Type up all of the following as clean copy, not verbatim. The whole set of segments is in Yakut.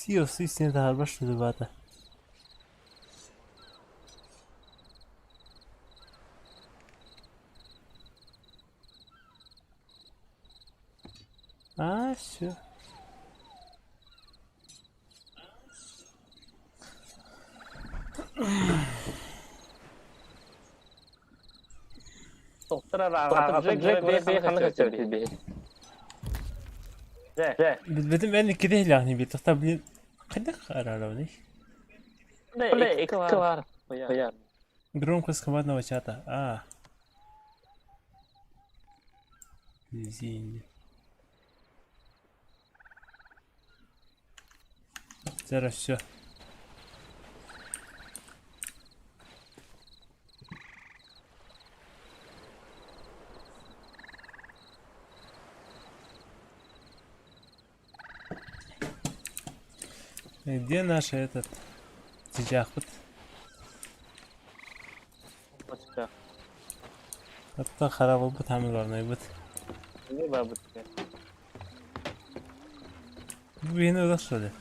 Сиос истине таһаарбат что ли баата? А, все. Билбэтим эн иккитэ иһилээхни биир блин хайдах араарабыный? Громкость командного чата. А. Извини. Зараз все. Где наш этот чычаахпыт? Оттон харабылбыт хамыларнайбыт. Бу биһини ылар что ли?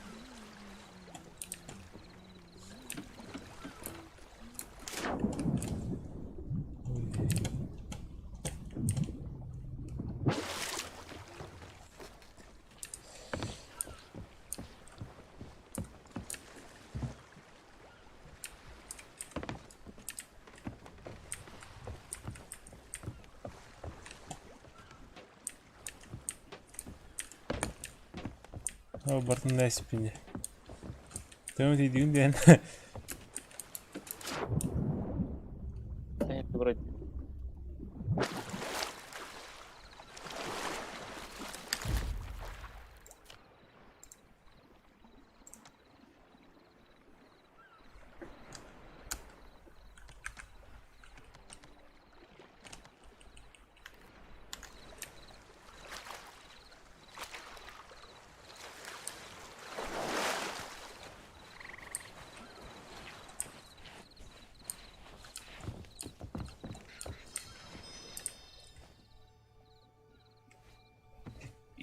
О, бартын да испини. Төмө тиийдигин диэн.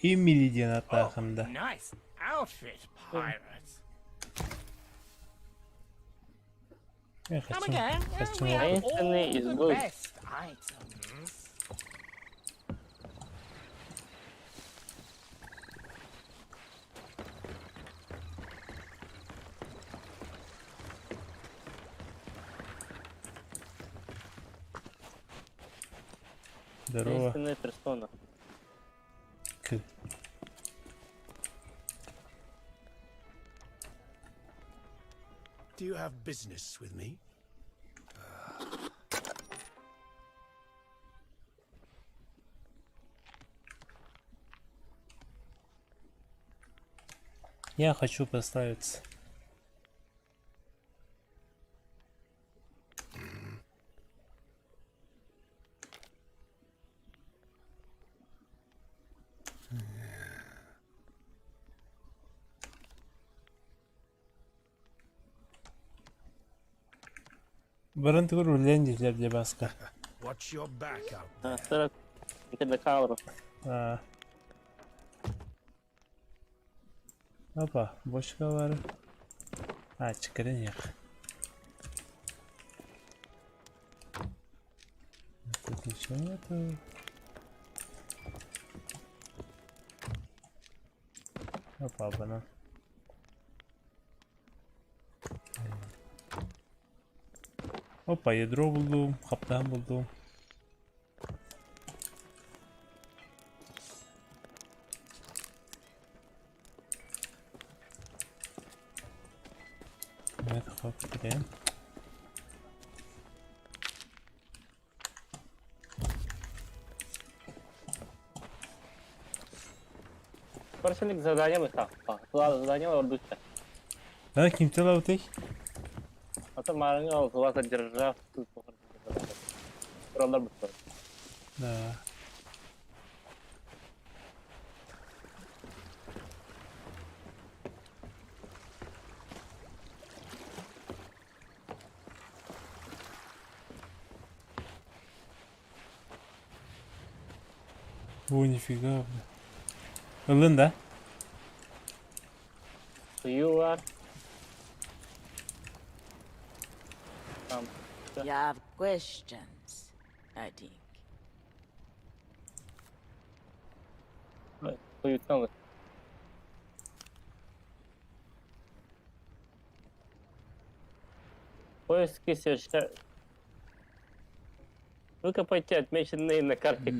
Эмили диэн ааттаахым да. Nice outfit, pirates. Э, Come хочу, again. хочу We have опыт. all Anthony is the good. best items. Здорово. Истинная персона. К. Do you have business with me? Я хочу поставиться. Баран тугур үлээн дииллэр дии Бааска. Watch your back out there. Сырок Кабру. А. Опа, бочка бар. А, чикирин Тут ничего нету. Опа, банан. Опа, ядро булдум, хаптаан булдум. Evet, hop gidelim. Короче, задание мы Задание ордуся. Да, кимтел аутый? А то марыңы ол задержав. Kurallar bu. Да. О, нифига, бля. Ылын, да? You are... You have questions, I think. Поиски соверша... Выкопайте отмеченные на карте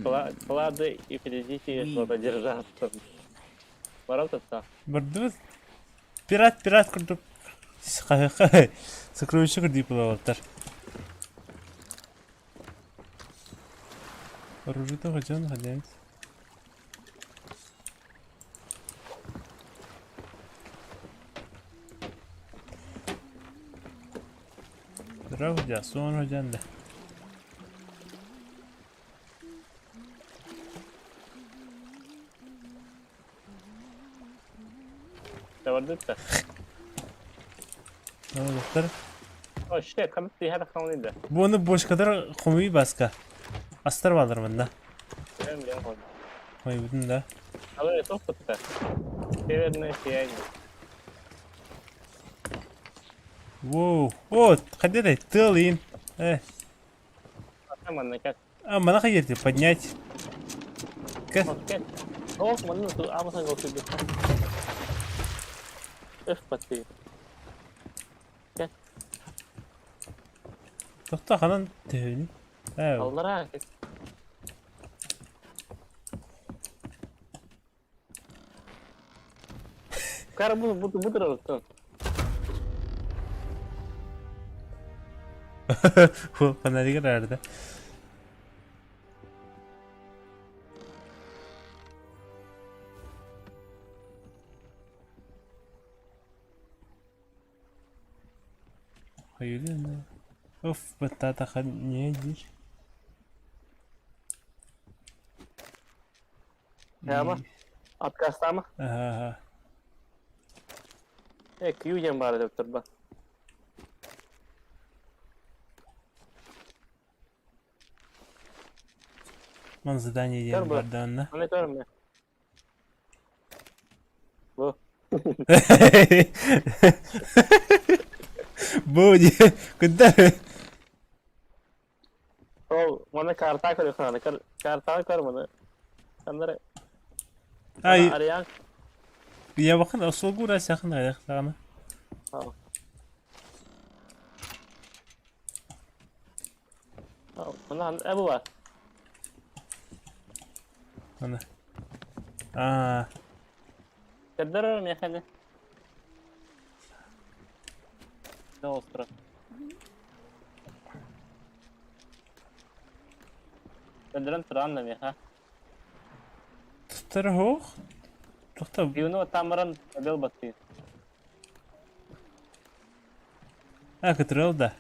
клады и перейдите златодержавцам. Барабатса. Бардыбыт. Пират, пират курдук. Сокровище курдук буолаллар. Оружие хотен хозяин. Здравствуйте, сон хозяин да. Барбытта. Доктор. О, shit, ханнык тиһэ тахсаҕыный да? Бу ону бочкалар хомуйуу баска. Астар баалар манна. Билэн билэн хомуй. Хомуйбутун да. Алай туох кытта? Северное сияние. Воу. О, хайда да тыал иин. Э. Манна кэс. А, мана хайдерти поднять. Кэс. Кэс. О, манна амасан голсуйду. Эх, пати. Кэс. Тохто ханан төһүнү. Э. Аллара кэс. Кара бу бу бу турар. Фонаригар арда. Хайылы. Оф, баттата хан не дир. Яма. Откастама. Ага. Э, Q диэн баар деп турба. Ман задание диэн барда онно. Аны көрмө. Бу. Бу не куда? Ол маны карта көрүөххэ картаҕа көр маны. Ханнары. Ай. Арыйаан. Я бахан осулгура сахын аяқтағына. Мына эбу бар. Аны. Аа. Көрдөрөр механи. Остро. Көрдөрөн туран да меха. Туттар хоох. Тохта. Юну тамырын бел баттыы. А, кытрыл да.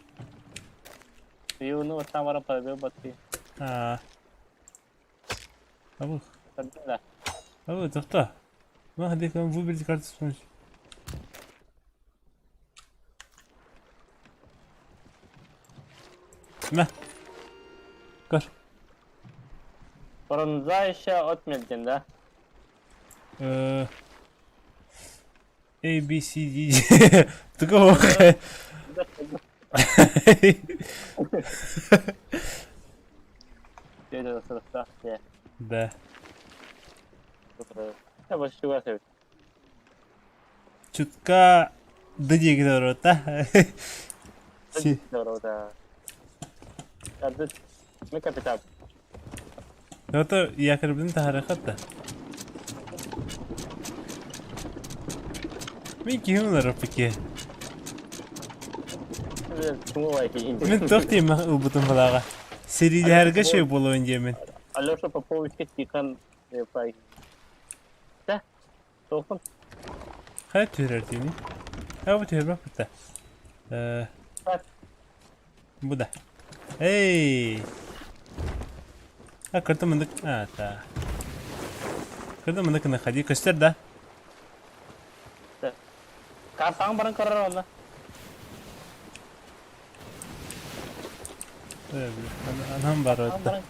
Юну тамырын пробел баттыы. Аа. Абы. Көрдүң да. Абы, тохта. Мына хадикан выберите карту с помощью. Мә. Көр. Пронзающая отмель диэн да? A, B, C, D, G. Туга Да. Чутка Д диэки да. Си. Капитан. Это якорь таһарахат да. Мин киһим олороппут Мин туох диэмэх ылбытым балаҕа. Сэриилэһэргэ шөй буолуон диэмин. Алеша Поповичка Тихон Да? Тохон. Хайа түһэрэр диэни? А бу түһэрбэппит да. Бу да. Эй! А кыртым мындык. А, та. Кыртым мындык находи. Көстөр да? Да. Картаң баран көрөр онно. Анам бар өттө.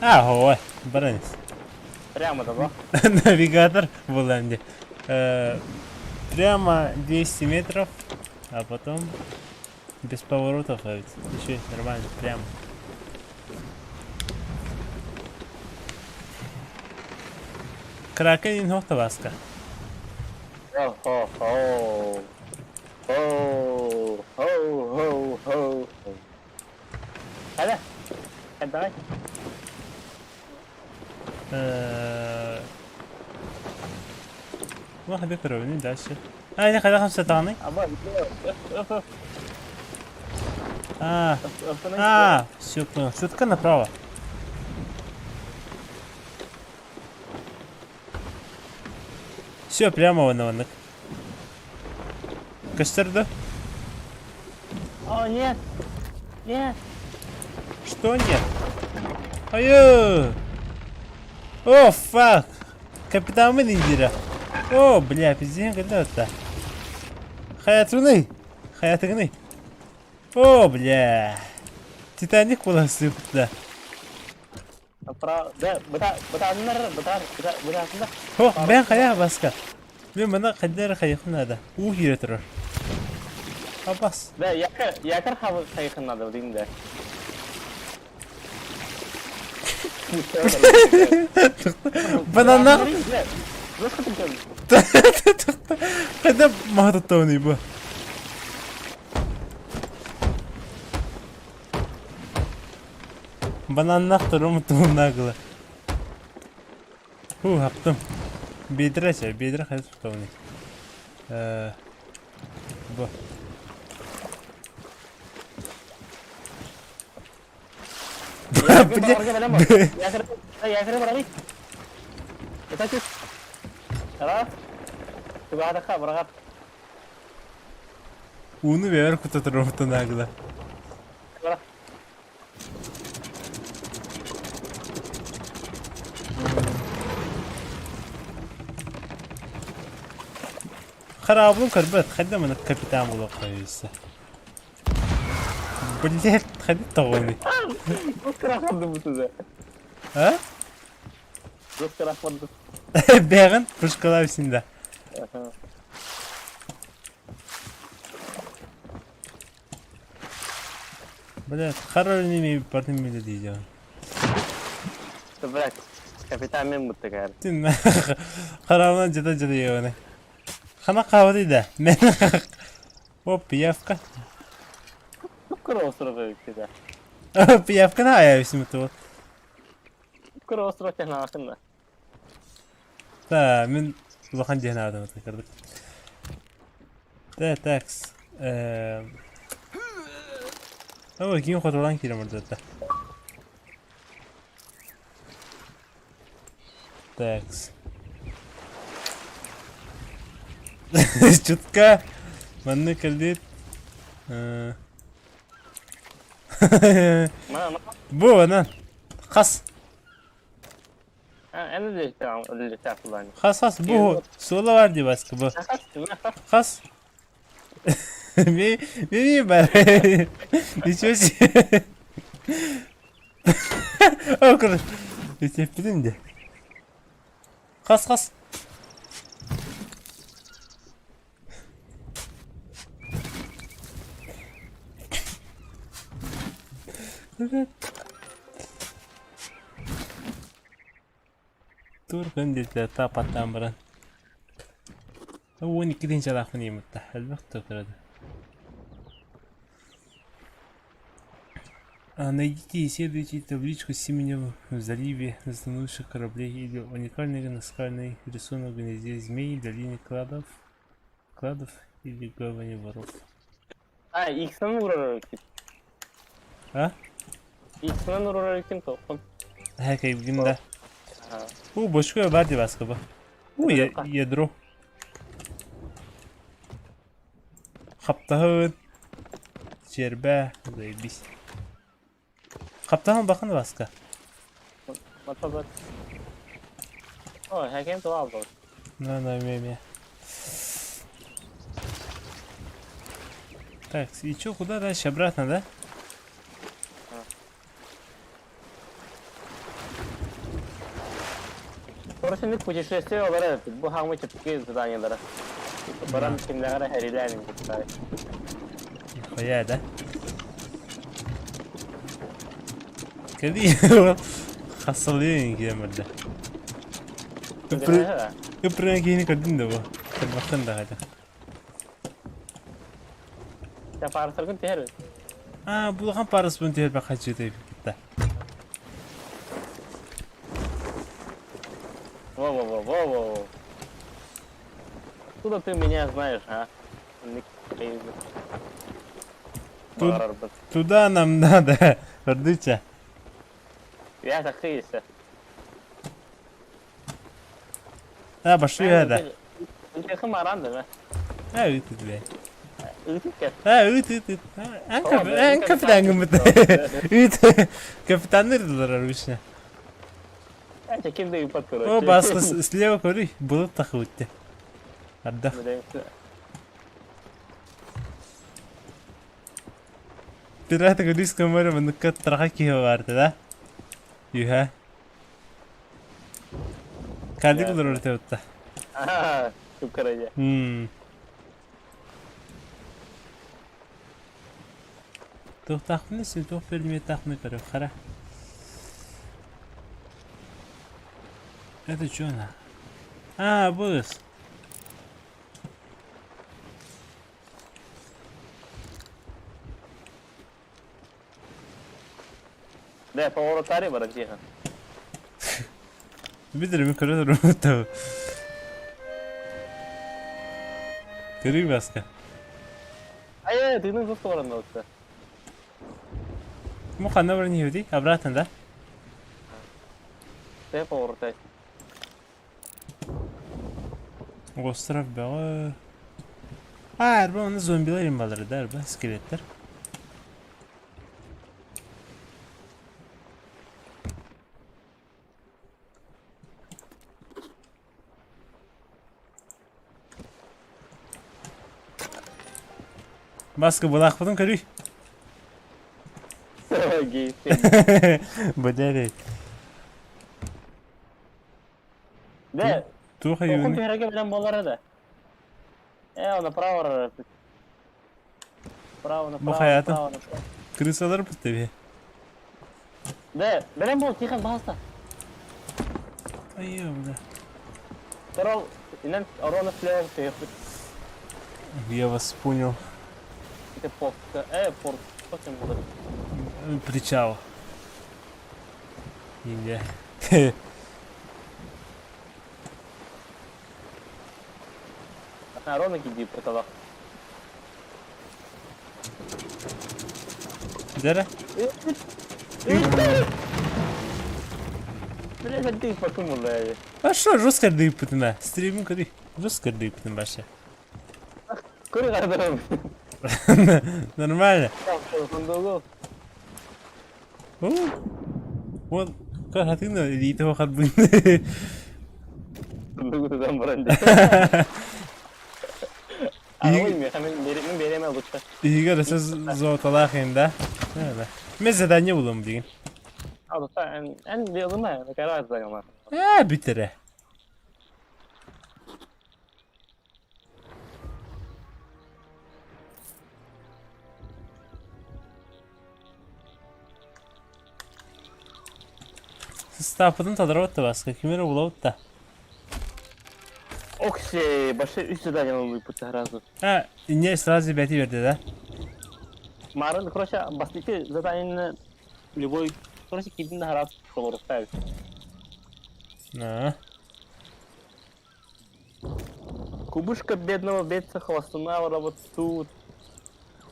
А, хой. Баран ис. Прямо да Навигатор буолан дии. Прямо 200 метров, а потом без поворотов ведь. Еще нормально, прямо. Кракен иһин табаска. Хо-хо-хо. Хо-хо-хо-хо. Хайда. Давай. واحد يقرأ дальше. А, не хайдах хамсатаҕыный? А, а, все понял. Чутка направо. Все, прямо вон вон. Көстөр да? О, нет! Нет! Что нет? Айыы! О, fuck! Капитаммын индира. О, бля, пиздец, когда это? Хаятыгыный! Хаятыгыный! О, бля! Титаник була сыпта. Направо. Да, бытааннар, бытаар, бытаатыннар. О, бэн хайа баска. Мен мына хайдары хайыхын надо. Уу киирэ турар. Абас. Да, якорь, якорь хайыхын надо, дейм да. Бананах. Хайда маһататтауный бу. Бананнах турум туунаагыла. Ху, хаптым. Бедра чэ, бедра хайа туттауный. Э, бу. Бля. Ууну бэйэбэр кута туруммутун аагыла. Хараабылын көрбөт, хайда маны капитан буолуохха үһү. Блядь, хайда тоҕуный? А? Бэҕин пушкалаабысин да. Блядь, хороший не бардым миле дейдион. Блядь, капитан мен буттагар. Тин хараабынан жата жата ебаны. Хана каабады да. Мен О, пиявка. Пиявка на вот. Да, мен улахан дьиэн аадам кырдык. Да, такс. О, ким хотулан киирэн барда. Такс. Чутка. Манны кэлбит. Бу анан. Хас. Хас хас бу суола бар дии баска бу. Хас. Ми ми бар. Ничего себе. О, көр. Үтеппитин де. Хас хас. Тур күн диэтэ таапаттаан баран. 12 тыһыынчалаахпын ииммитта. Элбэх да Найдите и исследуйте табличку с именем в заливе затонувших кораблей или уникальный наскальный рисунок в гнезде змей, долине кладов, кладов или гавани воров. А, X-нан урар эбиккин. А? X-нан урар эбиккин тоқпун. Хэкэйбин да. У, бочка бар дии баскаба. У, ядро. Хаптаһын. Чербэ, заебись. Хаптаһын бакын баска. Ой, хэкэм туа алды. На, на, ме, ме. Так, и чё, куда дальше? Обратно, да? Короче, путешествие олорор эбиппит. Бу хаамыы чэпчэки заданиелара. Баран кимнээҕэр эрэ эһэриилээн кытта. Нихуя, да? Кэлии хасалыын киэн барда. Ыпрыан киһини көрдүн да бу. Көрбөхтөн да хата. Дьэ паарыстаргын түһэр Аа, булахан паруспун түһэрбэх хаччыта кытта. Во-во-во-во-во. Откуда ты меня знаешь, а? Тут, туда нам надо, Ордыча. Я такыйся. А, пошли это. Ынтехым аран да, А, ыт бля. Ыт А, ыт, ыт, ыт. Эн капитан Ыт. Капитанныр обычно. Это ким да ыппат, короче. О, баска слева көрүй, былыт тахыбытты. Ардах. Пираты Карибского моря манныкка траха киһи баарта да? Үһэ. Кадик олорор этэ Аа, күп-кыра Туохтаахпын син туох предметтаахпын көрүөх хара. Это что она? А, быс. Да, поворотари баран тихо. Билэр көрө турбуттар. Көрүй баска. Ай, тыынын туста баран да. Му ханна баран иһэбитий? Обратно, да? Тэ поворотай. Остров бөҕө. А, арба оны зомбилар имбалары да, арба скелеттер. Баска былаахпытын көрүй. Бадярей. Да, Туох Тоқын айыыны? түһэргэ билэн буолара да. Э, направо Право, Бу направо, хайатын. направо, направо. Крысалар бутта Да, билэн буол, тихо, пожалуйста. Айыы, бля. Здорово, инен Арона слева түһүөхпүт. Я вас понял. Это порт. Порт. Что там будет? Причал. Индия. Арона киди проталах. Дәрә? Бля, ты потом уже. А что, жестко дыпытына? Стримим куди? Жестко дыпытын баша. Көрі қарадырым. Нормально. Сундугу. О, Вот, хатына илиитэ хатбын. Сундугу тутан баран Ой, мен береме лучше. Иһигэр өссө золоталаах да? Мен задание булам деген. А, эн эн билдиме, карат загама. Ээ, бүтере. Стапытын тадырабыт баска, кимере булабыт да. Окси, башы үч задание выпустил сразу. А, не сразу бәти берди да? Марын, короче, бастыки задание любой, короче, кидин харап колор ставить. На. Кубышка бедного бедца хвостуна воровцу,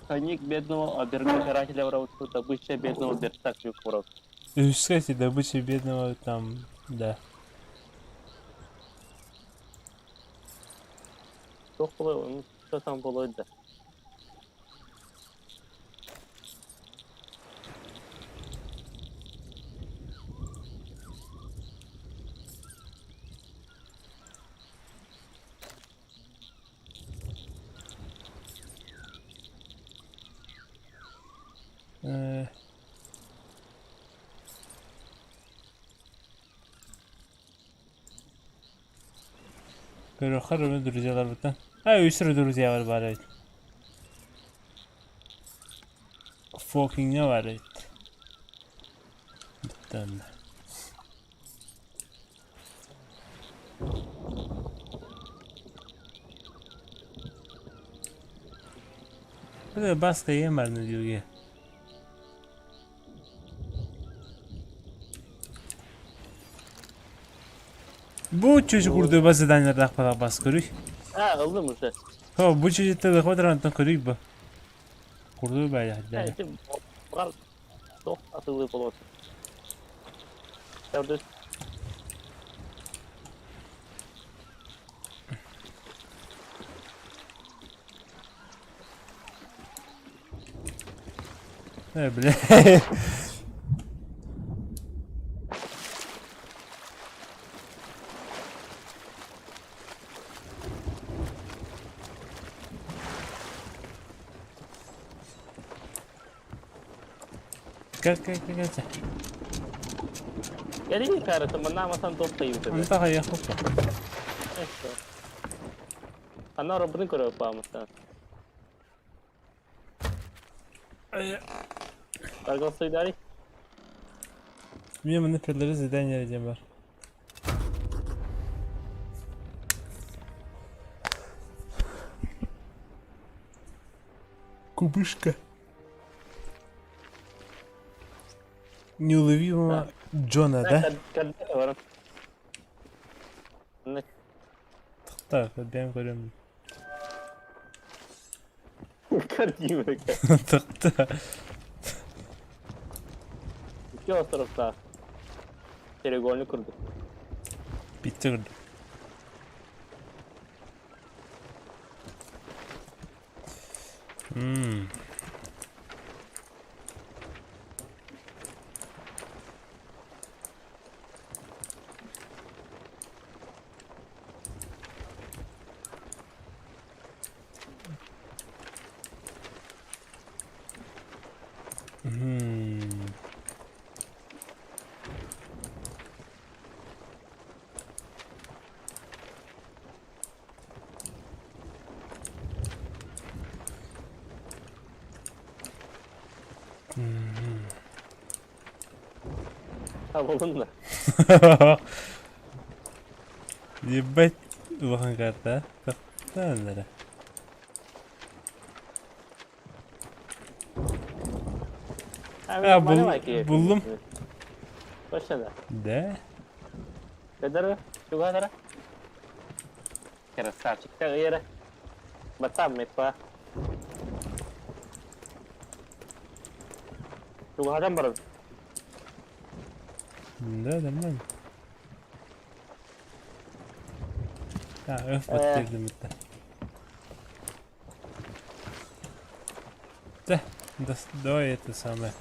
Коник бедного обергопирателя воровцу, добыча бедного берца крюк воровцу. Кстати, добыча бедного там, да. Что было, что там было, да. Көрүөххэ эрэ друзьяларбыттан. А, үс эрэ друзьялар баар эбит. Фокиҥҥа баар эбит. Бүттэ Бля, баска ийэм баар дииргэ. Бу чүчү курдук бас заданиелардаах бас көрүй. А, ыллым уже. Хо, бу чүчүттэ лыхватыр көрүй бу. Курдук баайа. Бар туох атылыы болот. Э, бля. Кэл, кэл, кэл, кэл. Кэлин карата манна матан топ тайым Онто хайыахпыт. Ана роботун көрө паамыттан. Баргасыйдари. Мне маны предложили задание диэн бар. Кубышка. Неуловимого Джона, да? Так, бэйэм көрөм. Картина. Тахта. Икки островтаах. Треугольник курдук. Пицца курдук. Мм. Мм. Табылынна. Ебать, улахан карта. Тахтан эрэ. А, буллум. Точно да. Да? Кадара, чугадара. Красавчик, тагыра. Батам метва. Чугадан баран. Да, нормально. А, өф баттырдым это. Да, да, давай это самое.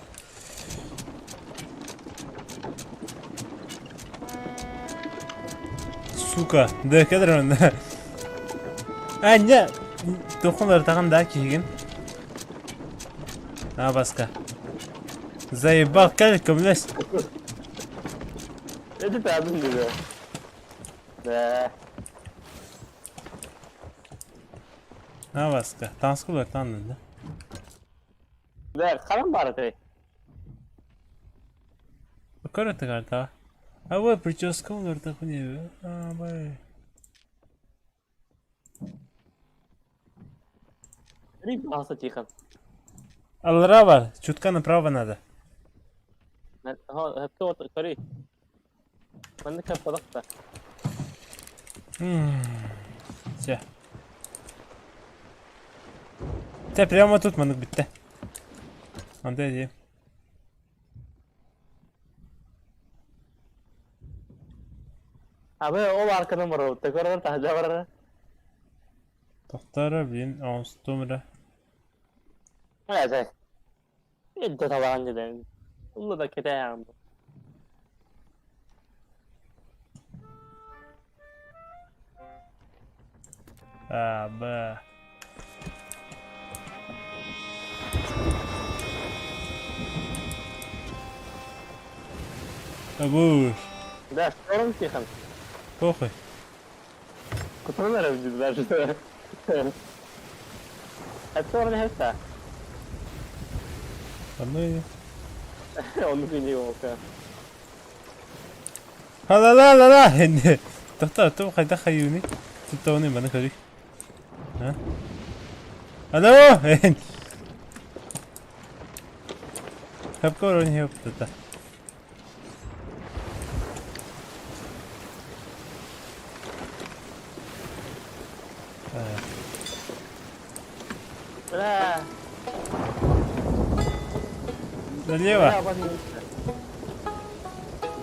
Сука, да, кадрон, да. А, не, тохунлар тагын да киген. А, баска. Заебал, кәл, көмләс. Это табын диде. Да. А, баска. Таныскулар танын, да. Да, харам бар ты. Көрөтө карта. А вот прическа улар такой. А, бай. Рибался тихо. Алра бар, чутка направо надо. Көрүй. Манныка падақта. Все. Те прямо тут маннык битте. Анда иди. Абы ол аркадан барып, көрөр тахжа барар. Тохтара, блин, оонстумра. Э, Эдде табаган деден. Улла да кетеям. А, Б. Абуш. Да, шторм тихон. Похуй. Кутуран эрэ даже. Эпсорын эһэттэ. Онно Оннук ини волка. Ла-ла-ла-ла! Тохтоо, ту хайдах хайыыный? Туттабыный маны көрүй. Алло! Хапка орон хеп тута. Бля. Налево.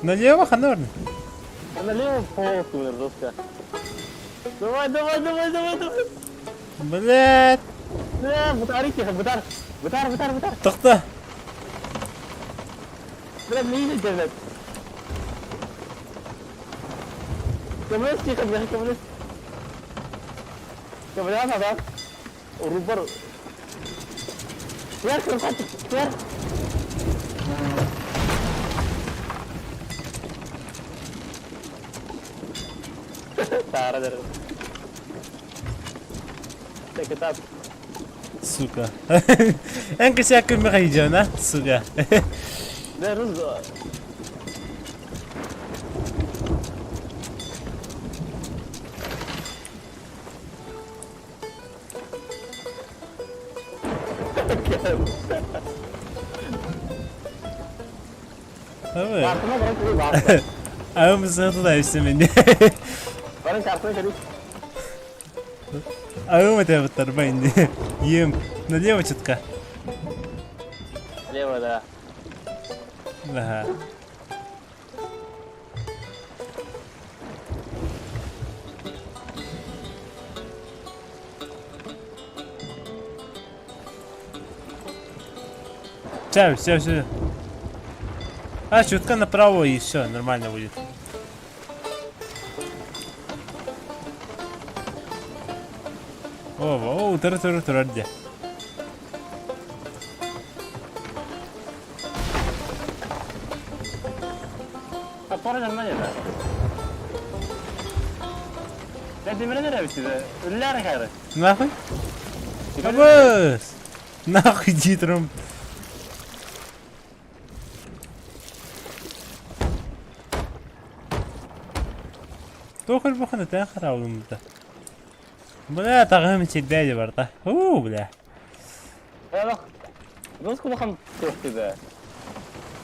Налево, ханорн. Налево полку, жестко. Давай, давай, давай, давай, давай. Блядь. Бля, бытар тихо, бытар. Бытар, бытар, бытар. Тохто. Бля, миигин интернет. Көмөлөс тихо, бля, көмөлөс. Көмөлөс назад. Рубар. Вверх, красавчик, вверх. Таара дэр. Take it up. Сука. Эн косяк мехайджана, сука. Бля, рус. Давай. Картына баран көрүй баарта. Аҕам сыатыла өссө Баран картына көрүй. Аҕам этэ тарбайын Ем. Налево чутка. Налево, да. Ага. Все, все, все. А, чутка направо и все, нормально будет. О, о, тур тур тур где? А пора нормально, да. Да, ты меня нравится, да? Ляра хары. Нахуй? Абас! Нахуй дитром. Туох бухана тэн хараулуммута. Бля, таҕаһым сирдээди барта. Уу, бля. Эх, ну сколько там да?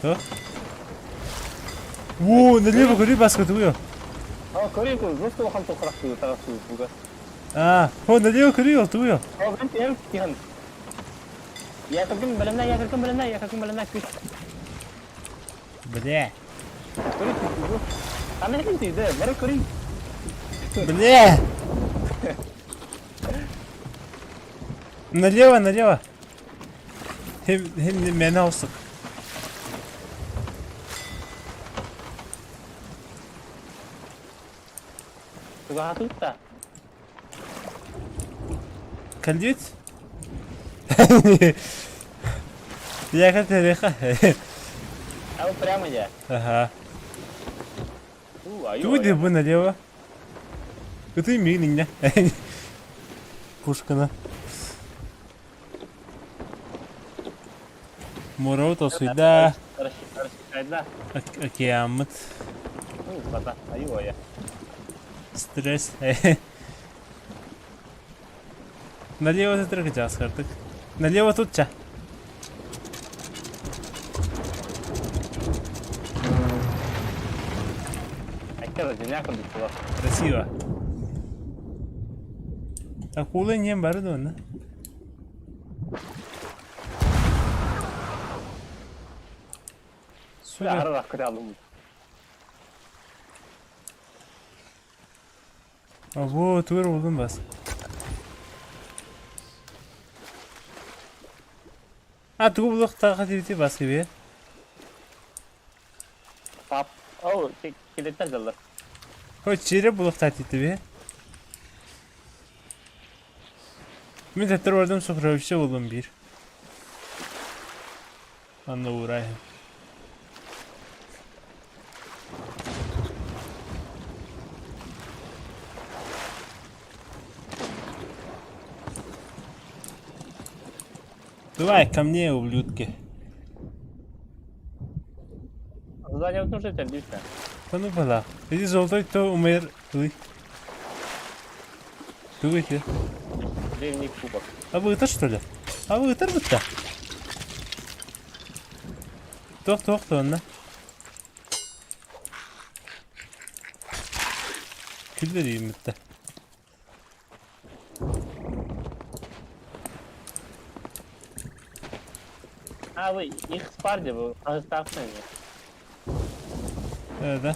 То? Уу, налево көрүй баска туйо. А, көрүй, ну сколько там тухрах тагасы буга. А, хо, налево көрүй ол туйо. О, мен тем тихан. Я каким балана, я каким балана, я каким балана күч. Бля. Көрүй, Ана ким тиде, бары көрүй. Бля. Налево, налево. Хем, хем, мена осык. Туга хатытта. Калдит? Я как реха. А прямо я. Ага. Туди бы налево. Это меня. Пушкана. Мороto сюда. Океамыт. Стресс. Налево ты хартык. Налево тут ча. Красиво. Акула не бары да Сука. Або, тур булдum бас. А, тугу булук тага дибити бас кебе. Пап. О, келеттер жаллар. Хо, чире булук татити Мен теттер бардым сохравище булдum бир. Анна урайым. Давай ко мне, ублюдки. Задание нужно тебя Да ну была. Иди золотой, то умер. Ой. Тугу ити? Древний кубок. А вы это что ли? А вы это бытта? Туох туох туонна. Күллэр бытта. А вы их спарди, вы оставьте. Да.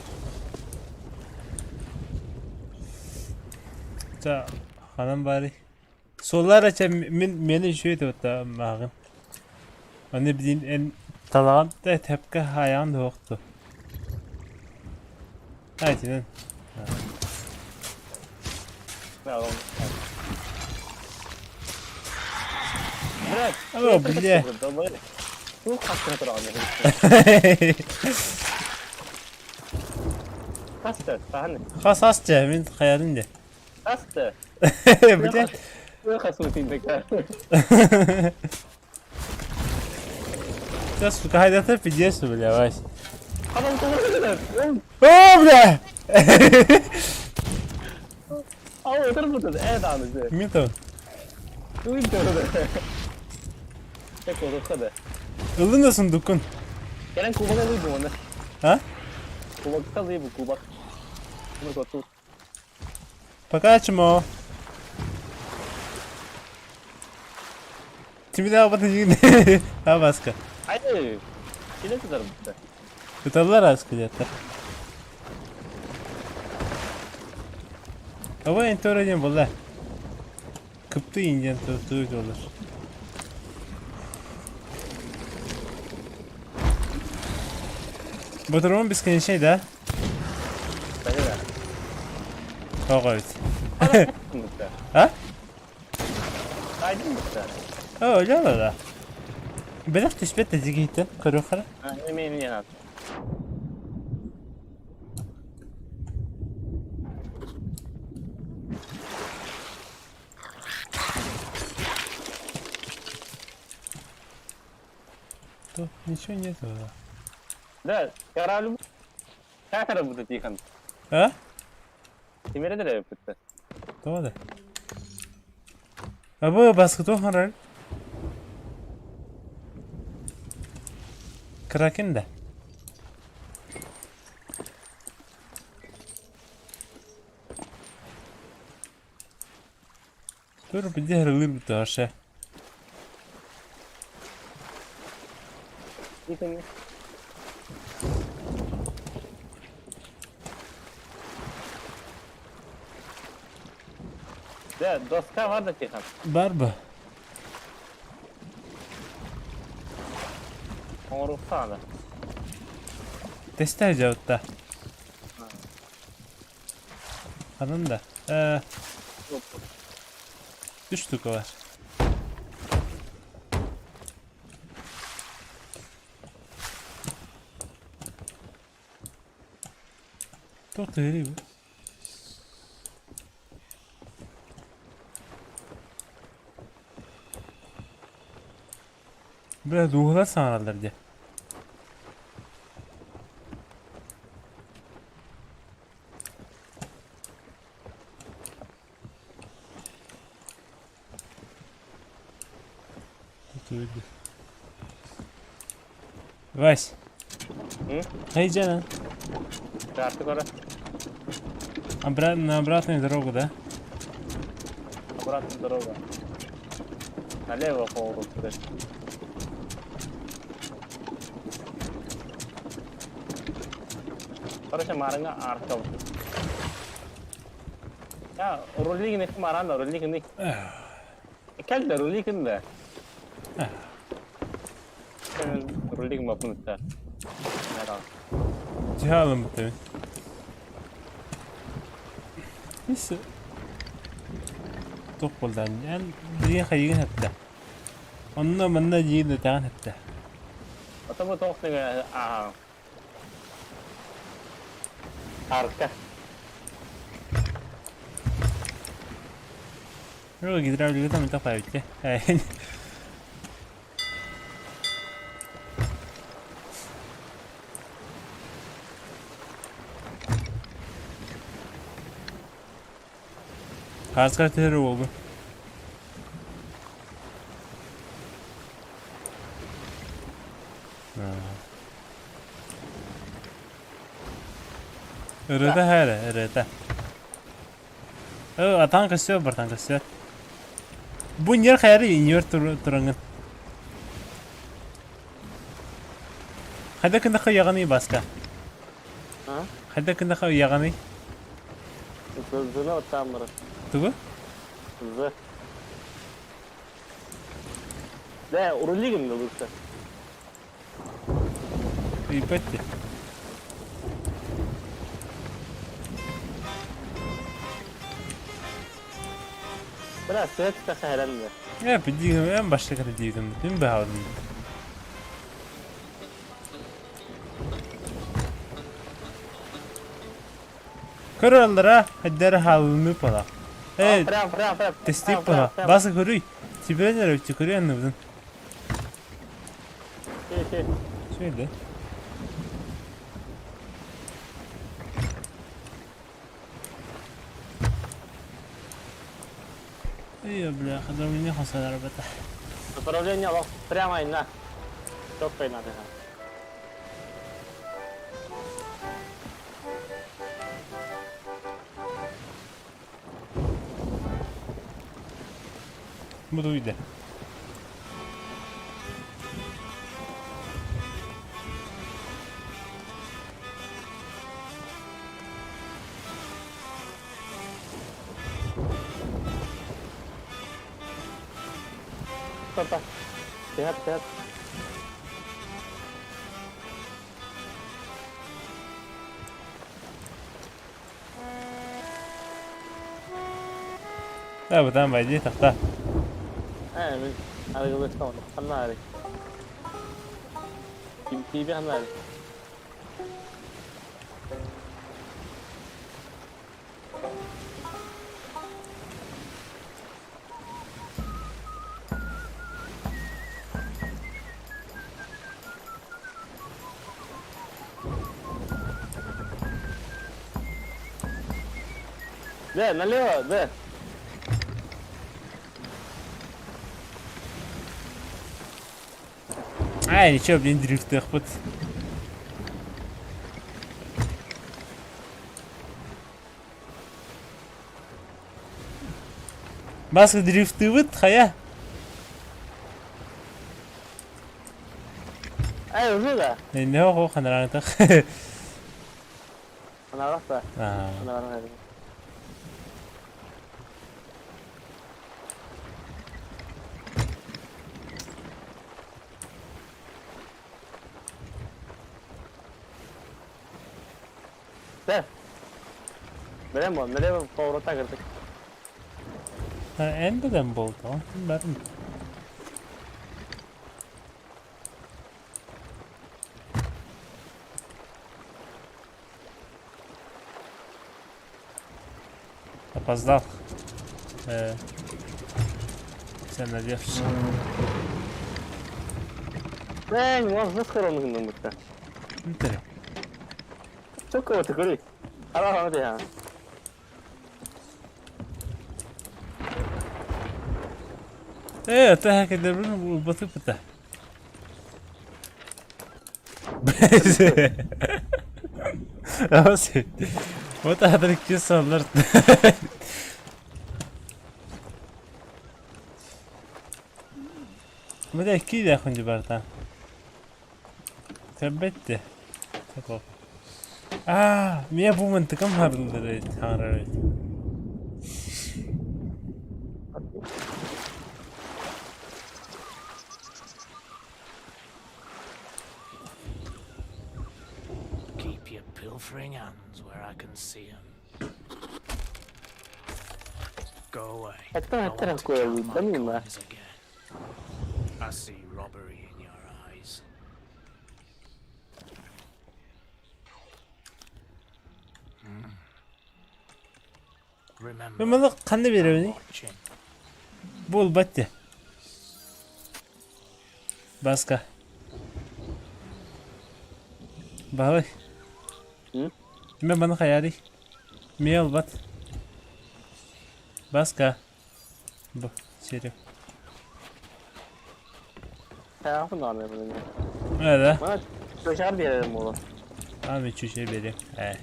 Та ханан баары. Суоллар ача мин мени үчүгэй да мааҕын. Аны билин эн талаҕан да тэпкэ хаайаҕын да суохту. А итинэн. Блядь, О, бля. Ну, как ты натурально? Хаста, саһан. Хас ас дьэ, мин хайарын дьэ. Хаста. Бля. Хас Да, сука, хайдата пиздец, бля, Вась. О, бля! Мин там. Ылын да сундукун. А? Пока чмо. Тимир абаты Абаска. Ыталлар аска дьаттар. Ава энтора диэн буолла. Кыпты индиан туй буолар. Ботурман бесконечный, да? Тоҕо эбит. А? Оо, да. Бэлэх түспэт да дьигиһиттэн көрүөххэ. Тут ничего нету. Да, корабль. Как будет Тихон? А? Тимирде бүттэ. Тоҕо да? Абы баскы харар. Кракен да. Тур бидер ылыр буташа. Тихон. Да, доска бар да Тихон. Бар ба. Оҥоруохтаах да. Тестер жабытта. Ханан да. Үс штука бар. Туох тыырый бу? Бля, дууһалар саҥараллар дьэ. Вась. Хайдяна. Карты кора. Обратно, на обратную дорогу, да? Обратная дорога. Налево поворот. Короче, марыңа арка. Я рулигин их маранда, рулигин их. Кел да рулигин да. Рулигин бапын да. Дьаалым бутабын. Ис туох буолла эн билигин хайыгын эттэ. Онно манна диир дэтэҕин эттэ. Ото тоох аа арка. Роо гидравликата мөлтөх баайбыт. Хааскар түһэр уолгун. Ырыта һээрэ, ырыта. Э, атаан көстүө, бартан көстүө. Бу ньэр хайары ньэр тураҥын. Хайда кындаха уйаҕаный Баска? А? Хайда кындаха уйаҕаный? Зына оттааммыры. Тугу? З. Да, урулигин лучше. Ыйбат дии. Бля, свет тахаран да. Э, билигин эн баштаката диигин бүтүн баһаҕын. Көрөллөрө, хайдары хаалыныы пала. Э, Прям, прям, прям. тестип пала. Басы көрүй. Тибрен эрэ көрүй анныбытын. Şöyle. Ey бля, хадам не хасар бата. Направление прямо на. Четко надо. Буду йде. Папа. Sehat, sehat. Да, бытаан байдии тахта. Ээ, мин арыгылыахха ону ханна Ким тиийбэ ханна Да, налево, да. Ай, ничего, блин, дрифтыахпыт. Маска дрифтыбыт, хайа? Эй, уже да. Не оҕо ханараатах. Анаҕас да. Да. Бэлэм буол, налево поворота кырдык. Эн бэлэм буолтаҕын барын. Опоздал. Э, Sen надевший. Эй, может, схорон гынныммыта. Интер. Чокко көрүй. Ара ана Э, это хакедебрин баты пыта. Вот هذا صار متأكد يا أخوان جبرتها ثبت تقف آه ميا بو انت كم هذا هذا Keep your pilfering hands where I can see 'em. Go away. Это I want to такое count my видно. coins again. I see robbery in your eyes. Remember, Маны ханна биэрэбиний? watching. Буолбат дии. Баска. Баһылай. М? Мин маны хайаарый? Миэ ылбат. Баска. Бу череп. Хайаҕын даҕаны билинэ. Öyle. Мана чочар биэрэрим буолуо. Ами чүчэ бери. Э.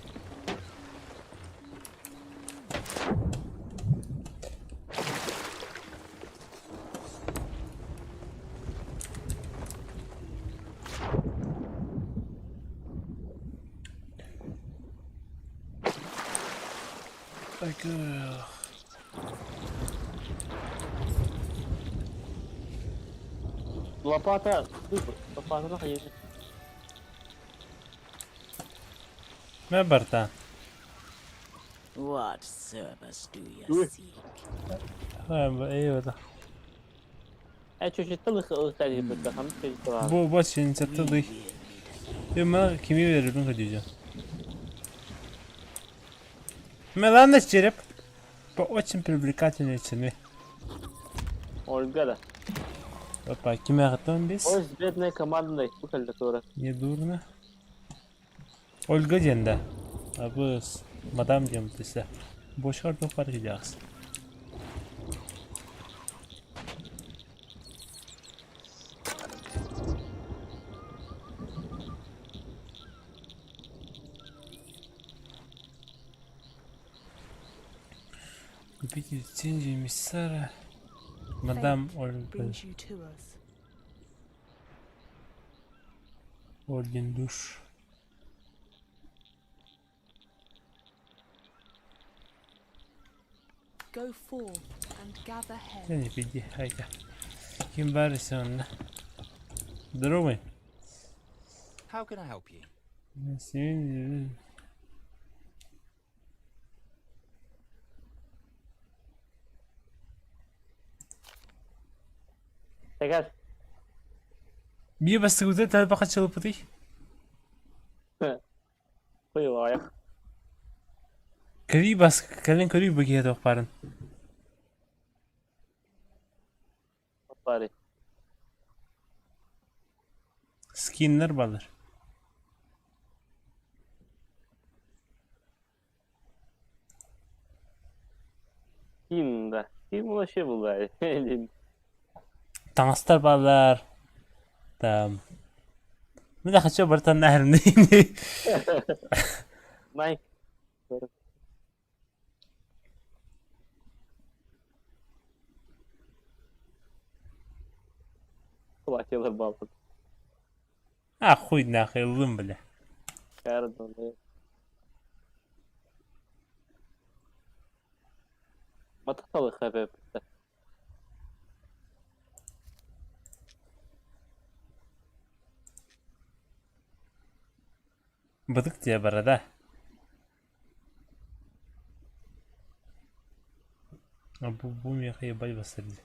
Так. Лопата, лопатаны хайыыр. Мэ барта. What service do you seek? Eyvallah. Э, чүчүттэн ылыктар хам чүчүттэн Бу бу сенсатты Мен кими берербин көрдүүрүм. Мелана череп по очень привлекательной цене. Ольга да. Опа, кими ағаттан бес? Ой, бедная командный культура. Не дурно. Ольга диэн да. Абыс, мадам диэн түсэ. Бошар тоқпар кидяқс. Купите лицензию эмиссара. Мадам Fate Ольга. brings you to us. Орден душ. Go forth and gather heads. Не иди, айка. Ким барыся Здоровый. How can I help you? Тэгээс Би бас үдэ талбаха чылыпытый. хуйлаах. Көрүй бас кэлин көрүй бу киһи туох баарын. Пари. Скиннер балар. Ким да. Ким вообще был Таҥастар бааллар. Там. Мин да хочу бартан наһарны. Майк. Хватило баллов. А хуй нахуй ыллым бля. Кардон. Матахталы хабеб. Бытык тебе борода. А бу бу меха ебать басырды.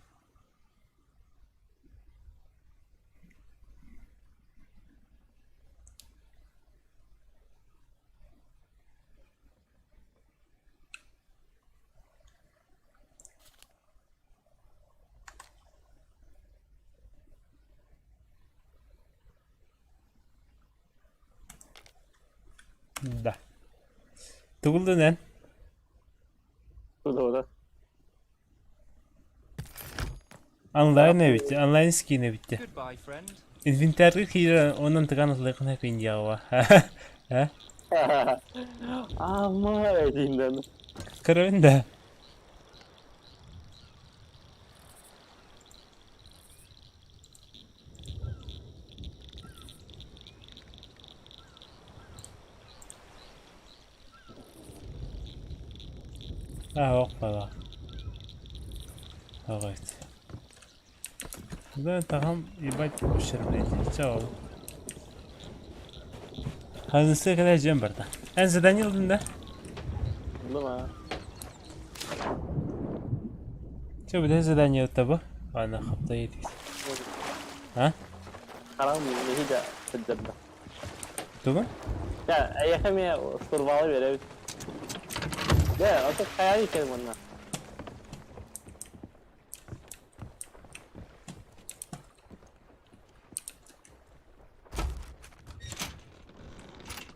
Да. Тугулдун эн? Туда. Онлайн эбит, онлайн скин эбит. Goodbye, friend. Инвентарьга киирэн онон тыган ыллыгына күндиэҕэ. Э? А, май, Көрөбүн да. А, опа. Давайте. Да, там ебать ущербный. Чао. Хазысы кэлэ барда. Эн задание ылдын да? Дума. Чэ, бу задание оттабы? Ана хапта етик. А? Харам нехида сыддырда. Тугун? Я, эйэхэ эмиэ штурвалы биэрэбит. Дэ, ото хайа иккен манна.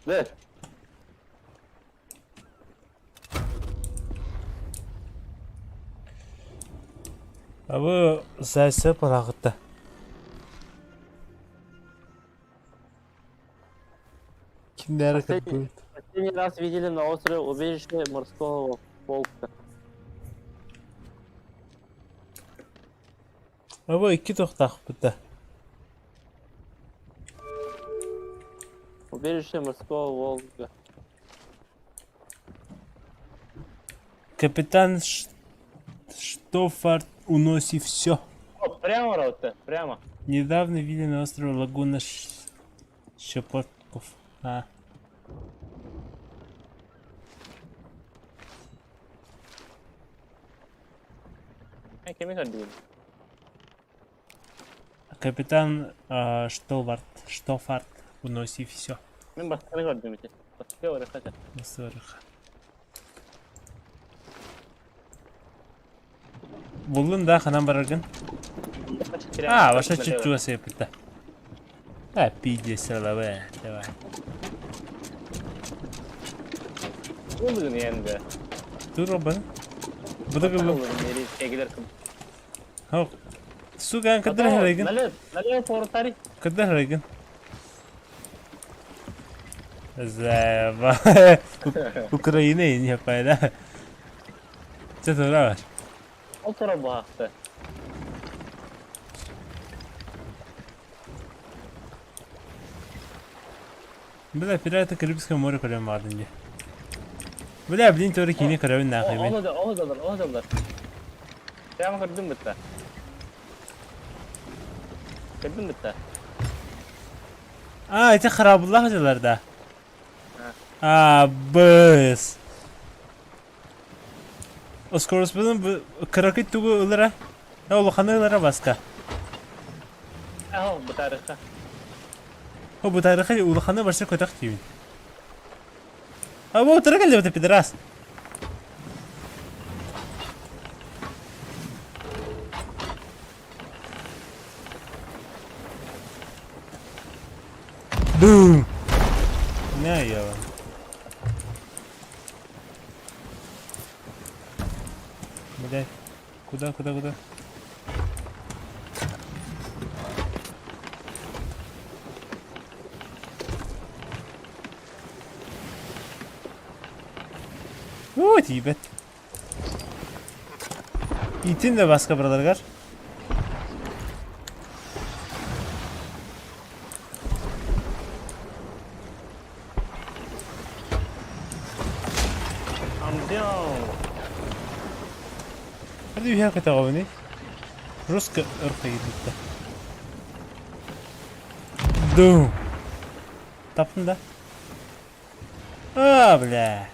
Дэ. Абы Зайцев парахытта. Кинилэри Последний, кырбыт. последний раз видели на острове убежище морского волка. Абы икки тохтаахпыт да. Убежище морского волка. Капитан Штофарт уносит все. О, прямо, Раута, прямо. Недавно видели на острове Лагуна Щепотков. А. Кими көрдүгүн? Капитан Штоварт, Штофарт уносит все. Мин бастакы көрдүм ити. Бастакы барыха. Сорох. Буллун да ханан бараргын? А, ваша чуть-чуть сыпыта. А, пиздец, лаве, давай. Булдугун енді. Тур бан. Будугу. Хок. Сука, кадр харайгын. Налет, налет фортари. Кадр харайгын. Заеба. Украина не пайда. Че турар? Ол тура баахты. Бля, пираты Карибского моря көрөм баардын дии. Бля, блин, теория киини көрөбүн нахуй мен. Ол да, ол да, ол да. Прямо көрдүм битта. Көрдүм битта. А, ити харабыллах дьылар да. А, быс. Оскороспутун кыракый тугу ылара. Улаханы ылара баска. Аһо, бытарыха. О, бытарыха улаханы барса көтөх диибин. А, бу утары кэллибит пидорас. Бум! На, ёба. Блядь. Куда, куда, куда? Уу, тиийбэт. Итин да баска бараларгар. I'm down. Hadi үһэ көтөҕөбүнүй? Жестко ырхайбытта. Дум. Таптым да? А, бля.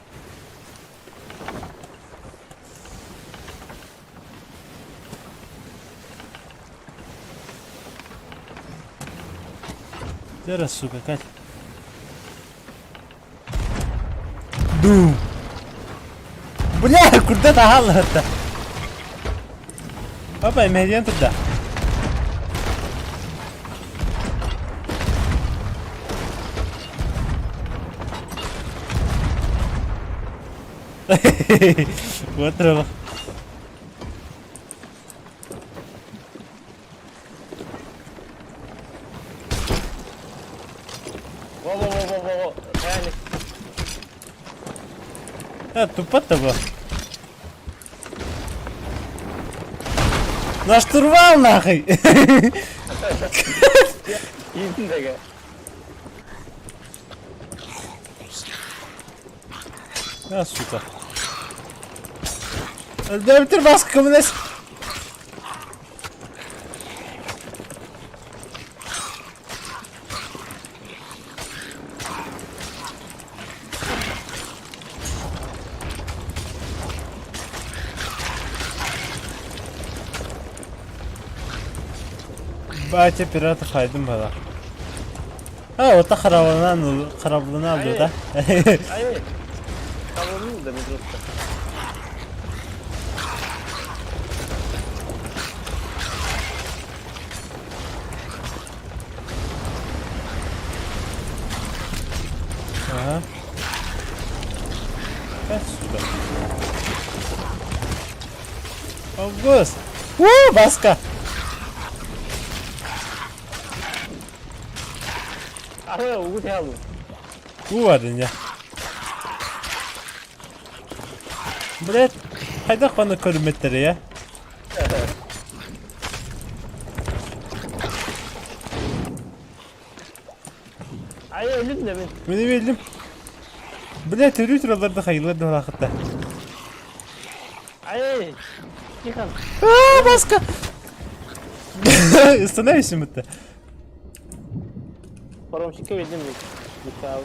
Дера, сука, Кать. Дум. Бля, курда таһалларда. Папа, медиан туда. Вот рыба. Во-во-во-во-во. Реально. А, тупо-то было. На штурвал нахуй! Иитин дэгэ. А, сука. Өлбөбүтүр баскы көмөлөс. Батя пиратов хайдым бала. А, вот харабынан харабынан алды да. Ай, Кабылын да просто. Ага. Как сюда? О, господи! Уу, Баска! Ары угу тялу. Уу бардын я. Блядь, хайдах баны көрүммэттэрэ я? Ай өлүм да мин. Мин өллүм. Бля, төрүү тураллар да хайылар да улаахытта. Ай, Тихон. Аа, маска! Остановись будто. Паромщика видим Михаил.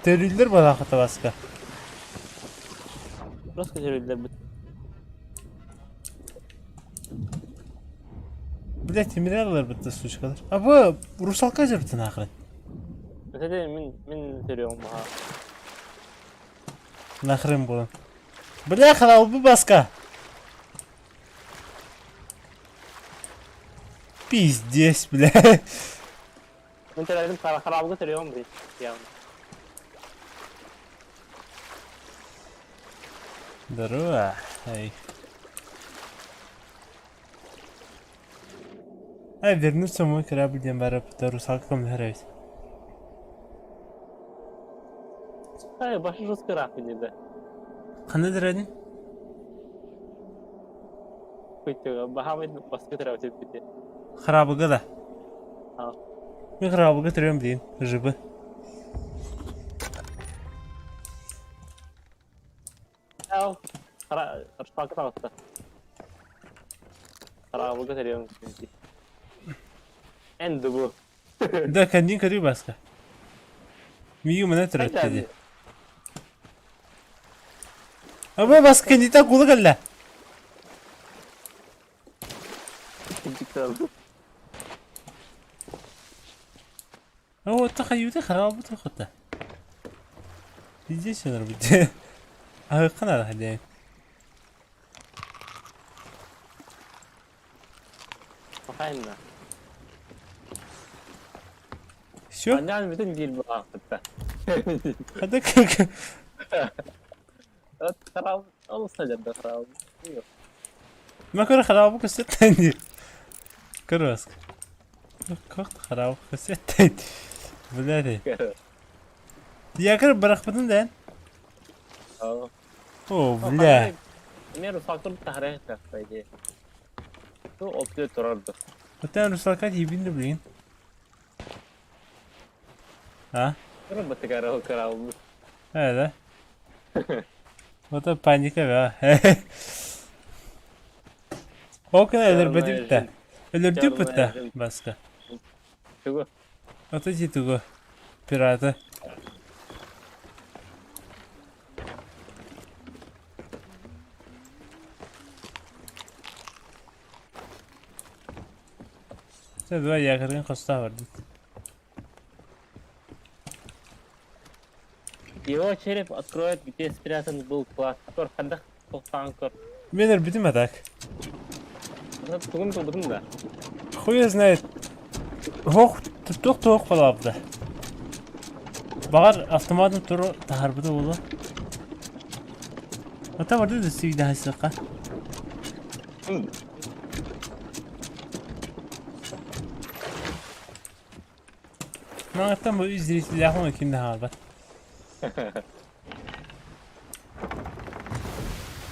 Төрүүллэр балаахыта баска. Просто төрүүллэр бит. Бля, тимирэ ыларбыт сучкалар. А бу русалка жабытын ахырын. Өтөдө мин мин төрүөм баха. Нахрен буолан. Бля, халалбы баска. Пиздец, бля. Мин төрөдүм харабылга төрүөм бит. Здорово. Эй. А, вернуться мой корабль диэн бара русалка көмөлөһөр Ай, башы жестко рахмин да. Ханна дырадын? Көйтөг, бахамын баскы төрөп бите. Храбыга да. А. Мен храбыга төрөм дейін, жыбы. Ау, хара, русалка таҕыста. Харабылга төрүөм Эн дубу. Да, кандин көрүү баска. Мию мына төрөттү ди. Аба баска кандита кулы кэллэ. Оо, тахайюта харабыт хата. Пиздец норбут. Аһыккын араха диэн. Махайна. Все? Аннан бүтүн диир баҕахпытта. Хата как? Хараб, ол сылдьарда хараб. Ма көрө харабы көстөттөн диир. Көрө баска. Как харабы көстөттөн. Блядь. Якыр бырахпытын да. О, бля. Эмиэ русалкам таһарыах по идее. Ту оптуо турар да. Оттон русалка тиийбин да билигин. А? Турар бытыгар караулу. Ээ да. Вот паника да. Ол гына өлөрбөтүм да. Өлөрдүм да баска. Тугу? Ото дии тугу. Пираты. Чэ, давай якорьгын хостоо бардым. Его череп откроет, где спрятан был клад. Көр, хандах тоқтаған көр. Мен өлбүтүм а так. Тугун тубутун да. Хуй знает. Ох, туох туох балаабыта. Баҕар автоматын туру таһарбыта буолуо. Ата барды да сүйдэһэсэххэ. Маҥаттан бу үс зрителлээх уонна ким да хаалбат.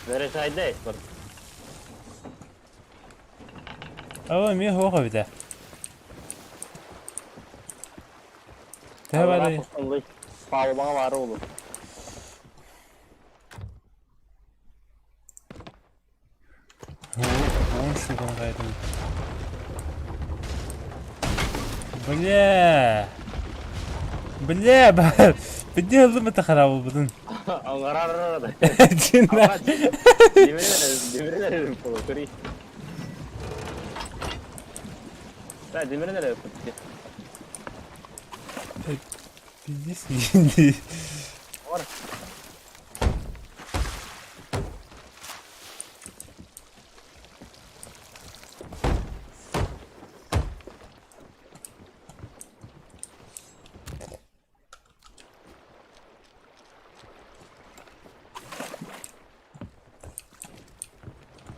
Заряжайдай. Оо эмиэ суох эбитэ. Төһө барый? Палубаҕа баара буолуо. Уон шуган кайдым. Бля! Бля, بدي ыллым это харабылбытын. Оҥорор Дьиннээх. Демирин көрүй. Да, демирин эрэ Пиздец дии. Бар.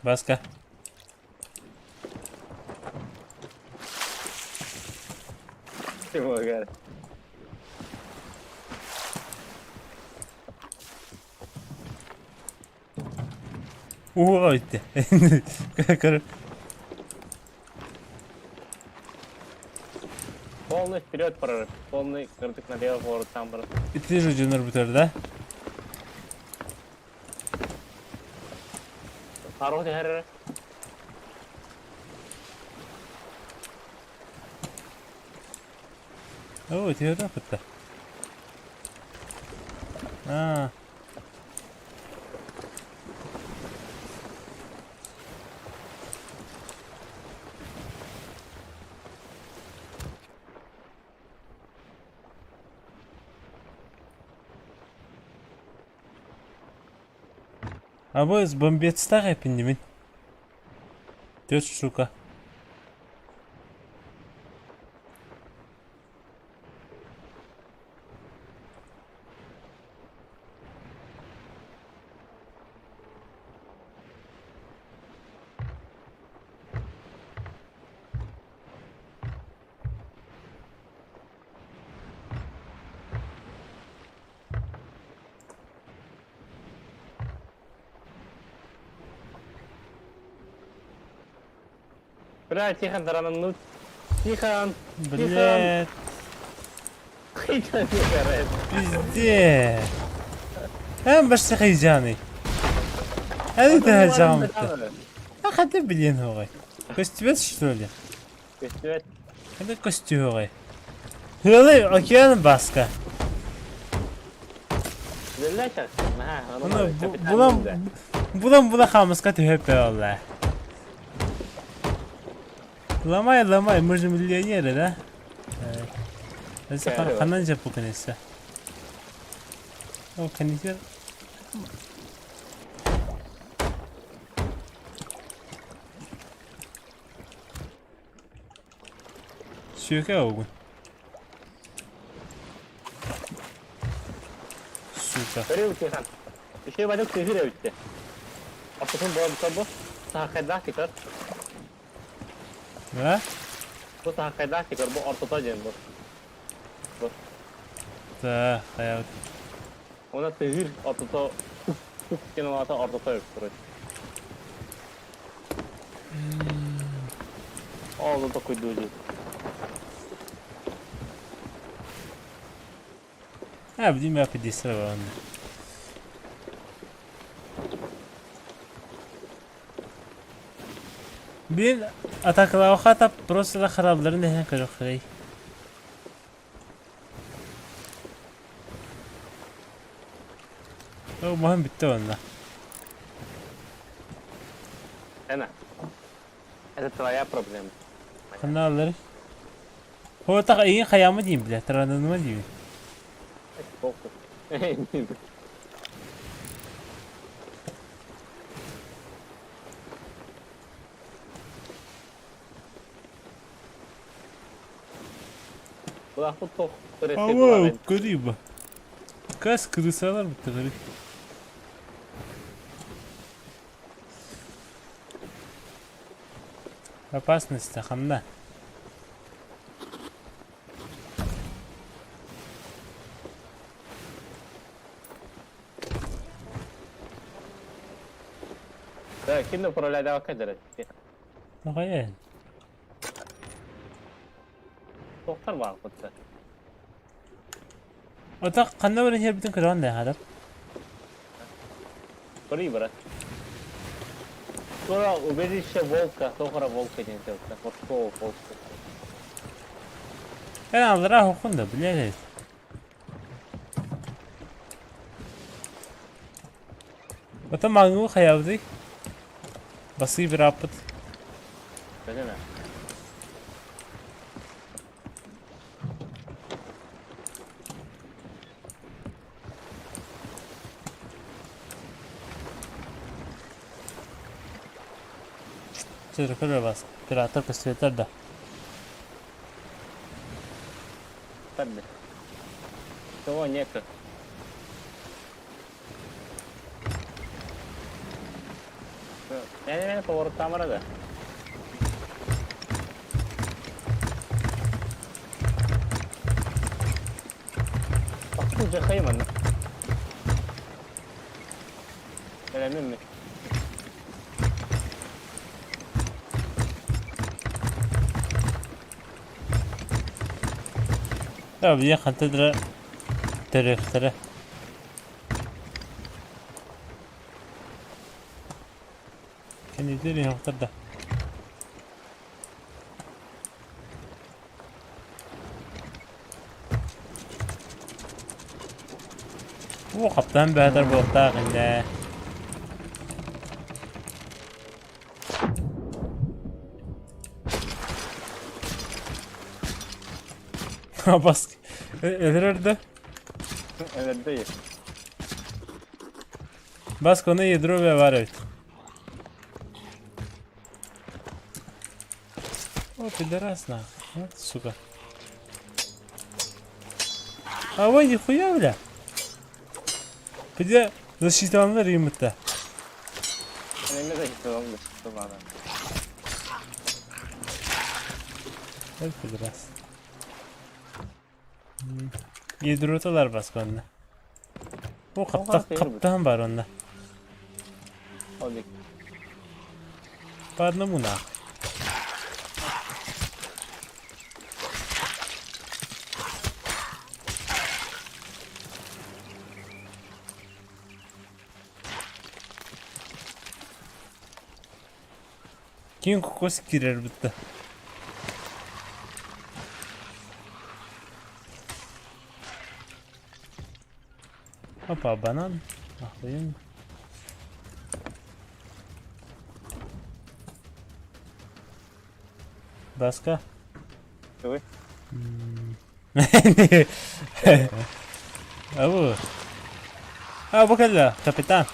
Баска. Тимогар. Уо итте. Көр. Полный вперед прорыв. Полный кырдык налево поворот там брат. Ити же дьонор бүтэр да? Хорош эрэ. Оо, түһэрэ кытта. Аа. Абыс бомбецтаах эпиннибин. Түөрт штука. Бля, Тихон тарананнут. Тихон! Блядь. Тихон, Тихон, Пиздец. Эн барсахайжаный. Эн таһажаамта. А хата билиэн хоҕой. Көстүбэт что ли? Көстүбэт. Хата көстүөҕэй. Тыалы океан баска. Булан булан була хамыска түһөп олла. Ломай, ломай, мы же миллионеры, да? Ханан жапу конечно. О, канисер. Сүөкэ оҕугун. Сука. Көрүү Тихон. Үчүгэй бадык тыһыр эбитте. Ортотун буолбута бу. Саахайдаах тикер. Да? Бу саахайдаах тикер, бу ортото диэн бу. Бу. Да, хайабыт. Уонна тыһыр ортото тук диэн аата ортото эбит короче. Ол токуйдуу дии. А, билим апидисра баранна. Блин, атакалаахата просто да харалларын эһэн көрөххөрэй. О, маһын бүттэ онно. Эна. Это твоя проблема. Ханна аллары? Хотах эйин хайаама диин билэ, тарананыма диибин. Похуй. Былаахпыт туох Ау, көрүй бу. Кас крысалар бутта көрүй. Опасность ханна. Да, ким да управляйдаабакка дьарат. Тоҕо Туохтар баалбыттар. Ото ханна баран иһэрбитин көрөҕүн да хатар. Көрүй брат. Тура убежище волка, тоҕо волка диэн сылта, морского волка. Эн аллараа хоққун да, блядь. Ото маҥыы хайабытый? Басыы бырааппыт. Бэлэмэ. Чыркыр бас. Оператор көстүбэтэр да. Тарды. Того нету. Мэн повороттаамара да. Бахты дьахай манна. Бэлэммин ми? Абыйа хантыдра төрүөхтэрэ. Кэннитин иһэхтэр да. Уу хаптаан бээтэр буолтаах иннэ. Бас өлөрөр да? Өлөрдө Басконы ядро бар эбит. О, пидорас нахуй. Вот, сука. А ой, нихуя, бля. Где защиталанар юмытта. Эмне защиталанар защиталанар. Вот пидорас. Ядроталар басконна. Бу хаптах хаптаан бар онно. По одному нахуй. Киин кокос киирэр бытта. Опа, банан. Охуенно. Баска. Ой. Абу. А, бу кэллэ, капитан.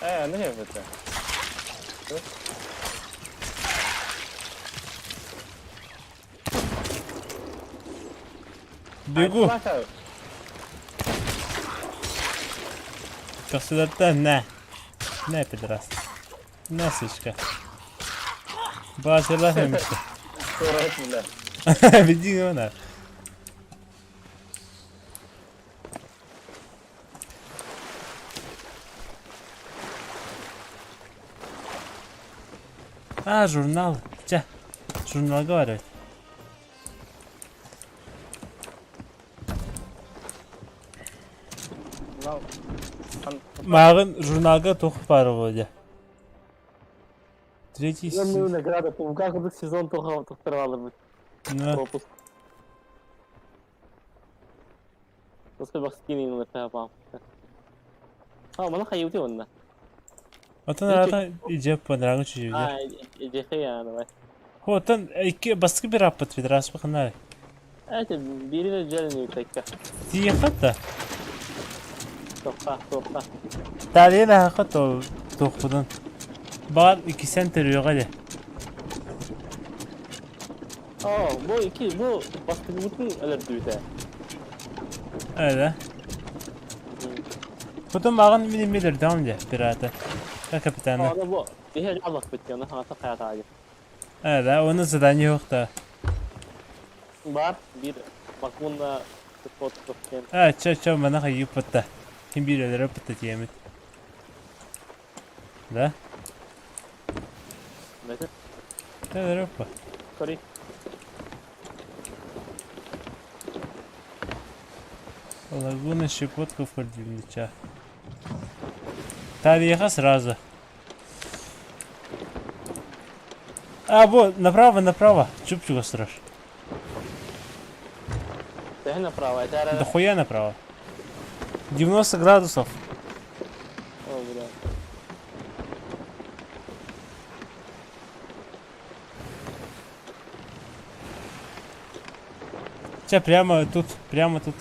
Ээ, ну это. Бегу. Көхсүлэртэн нэ. Нэ, пидорас. Нэ, сучка. Баасырлаах эмиттэ. Бедиҥ она. А, журнал. Чэ, журналга барабыт. Мааҕын журналга туох баар буолуо Третий Ну, награда, как курдук сезон тохтор Ну. Пропуск. А, мана хайыты онна. Отон аата идиэп панрагы чүжүгэр. А, идиэхэ давай. Отон икки бастакы бір аппыт федерация ханары. Это биирин дьэлини такка. Тиэхэ да. Тоққа, тоққа. Талия лаһаха туохпутун. Баар иккисен төрүөҕэ де. О, бу икки, бу бастыгыбытын өлөрдүүтэ. Öyle. Потом маған мин эмиэлэрдэҕим дии пираты. Капитаны. Аны бу биһи аллахпыт диэн хаҥаса хайатаайы. Ээ, оны задание yok да. Бар бир бакунна фото диэн. Аа, чэ, чэ, манаха юппатта. Ким биир өлөрө пытта тиэмит. Да? Бэти. Өлөрө па. Sorry. Лагуна щепотка в холодильнича. Тарьеха сразу. А, вот, направо, направо. Чупчуга страш. Төһө направо, это Да хуя направо. 90 градусов. О, бля. Че, прямо тут, прямо тут.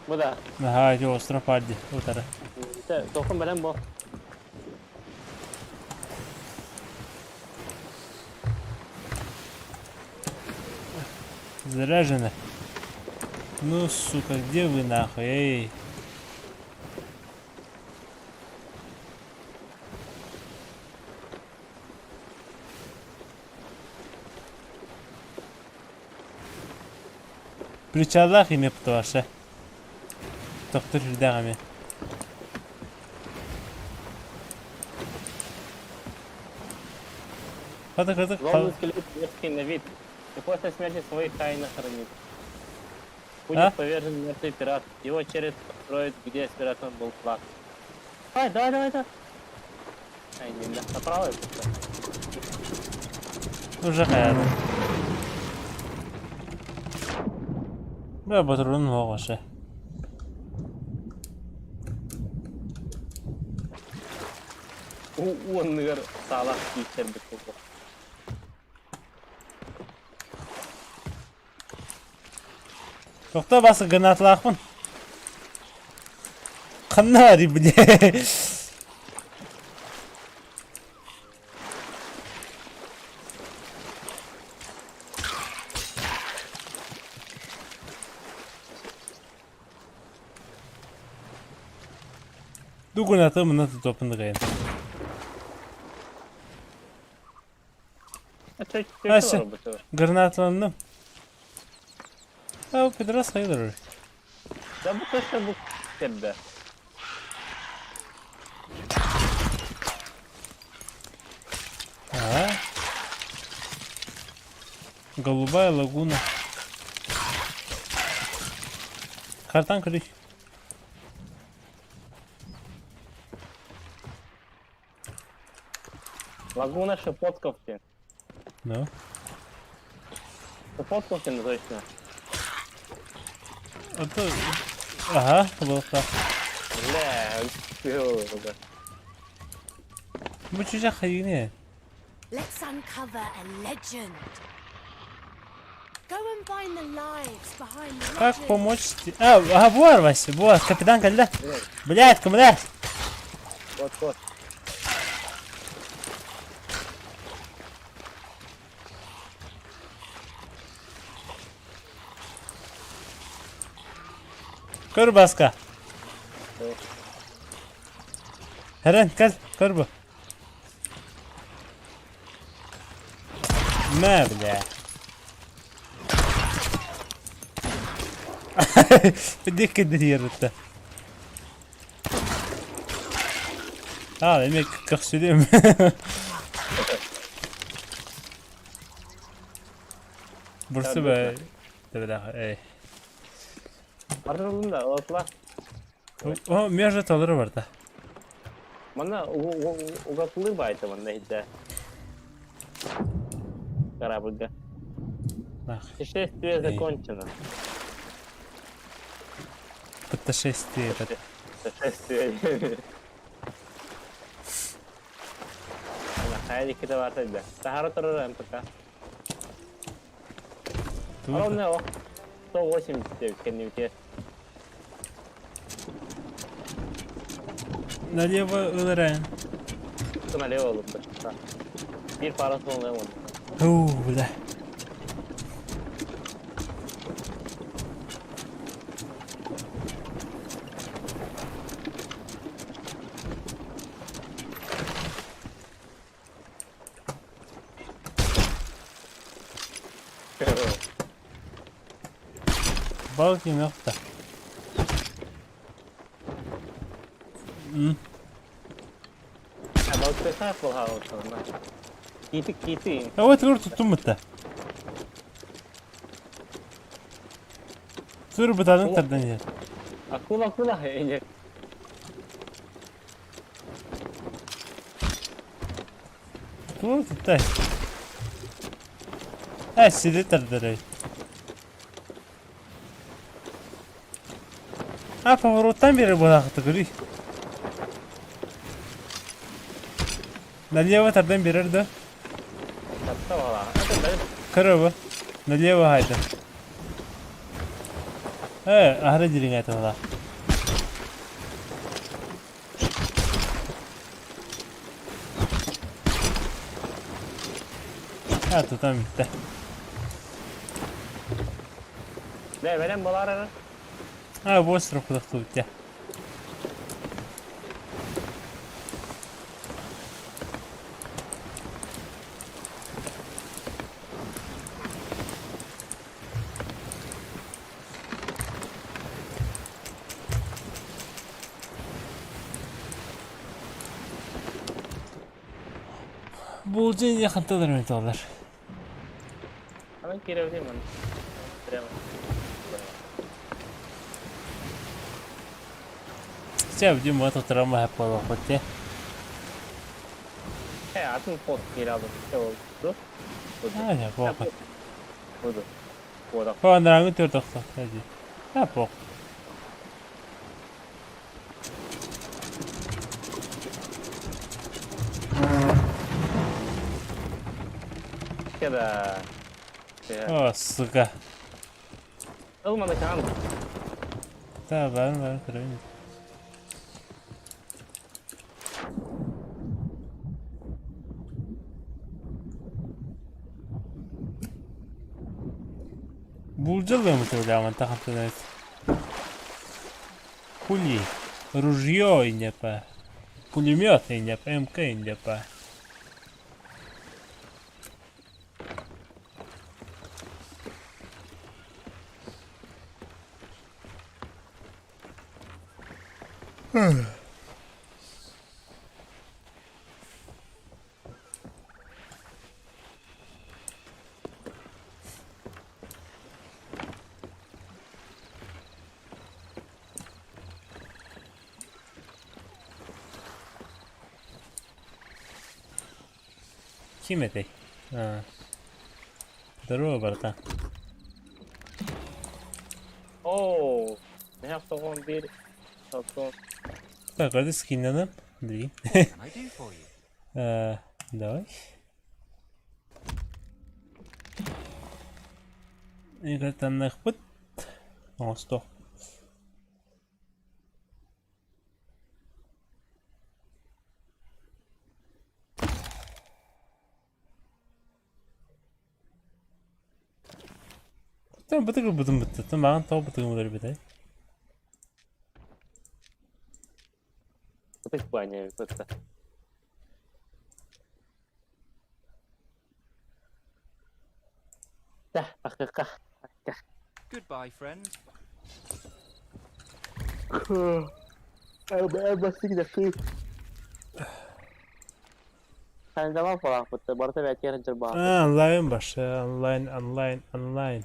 Бу да. Ага, ити остров Падди. Утары. Тохун бэлэм бу. Заряжено. Ну, сука, где вы нахуй, эй? Причаллаах имя пташа. Тохтор үрдээх эмэ. Хата хата Злобный скелет мерзкий на вид. И после смерти свои тайны хранит. Будет А? повержен мертвый пират. Его череп строит, где с пиратом был флаг. Давай, давай, давай, давай. Ай, не, направо это. Уже хайа. Бля, патрон вообще. Уонныгар саалаах киирсэрбит буолуо. Тохтоо басы гранаталаахпын. Ханна барый бile. Дугунаты мына тутуоппун дыгайын. Ася, гранаталанным. А, пидорас хайдыр. Да бу точно бу тебе. Ага. Голубая лагуна. Картан көрүй. Лагуна Шепотковки. Ну. Шепотковки, ну точно. Это... Ага, буолта. Бля, да. Бу чужак хайгини. Let's uncover a legend. Go and find the lives behind the Как legend. помочь... А, ага, буар, Вася, буар, капитан кэллэ. Блядь, кымлэ. Вот, вот. Көр Баска. Хэрэн, кэл, көр бу. Мэ, бля. بديك كدير А, эме көхсүлүм. Бурсу бе. Тебелах, эй. Бардырылдым да, олотла. О, меже толору барда. Манна угатылыр байты манна иде. Корабльга. Путешествие закончено. Путешествие. Путешествие. Хайа иккитэ баарта илдэ. Таһара турар МПК. Ровно о. 189 кэннибитигэр. Налево ылырайын. Налево ылырда. Биир пара суолунай уонна. Уу, бля. Балки мөхтө. Балкыса болҕа Киити киити. А вот говорю, тут туммата. Сүр бытанын тардан иһэр. Акула акула эне. Тугу туттай. Ээ сири тардарай. А повороттан бери буолаахыта көрүй. Налево тардан берер да? Көрөбө. Налево хайда. Э, аһара дириҥээтэ буолаах. А, тутан бүттэ. Бля, бэлэм буолаар эрэ. А, остров кудахтубут дьэ. Булдьа инньэ хантан эрэ туолар. Анан киирэбитий манна. Прямо. Чэ, Дим, вот утром буолуохпут дии. Э, атын код киирэ албын. Ол ду. А, не, похуй. Буду. Буду. По анарааҥҥы түөрт охсуохта дии. А, пох. Да. О, сука. Ыл маны каан. Да, барын барын көрөйүн. Булдьалыам төлөмөн тахантан Пули. Ружье инепа. Пулемет инепа. МК инепа. Ким этэй? А. Здорово, братан. Оо, миэхэ тоҕон биир сотон. Так, а ты скинь Андрей. What can I do for you? Давай. Играть О, стоп. Там бытыгы бытын бытты. Там маған тау бытыгы мыдар бит, Ытык баня бытта. Да, бақыққа. Goodbye, friend. Sen zaman falan bıttı. Barata belki yarın А, онлайн башы, онлайн, онлайн, онлайн.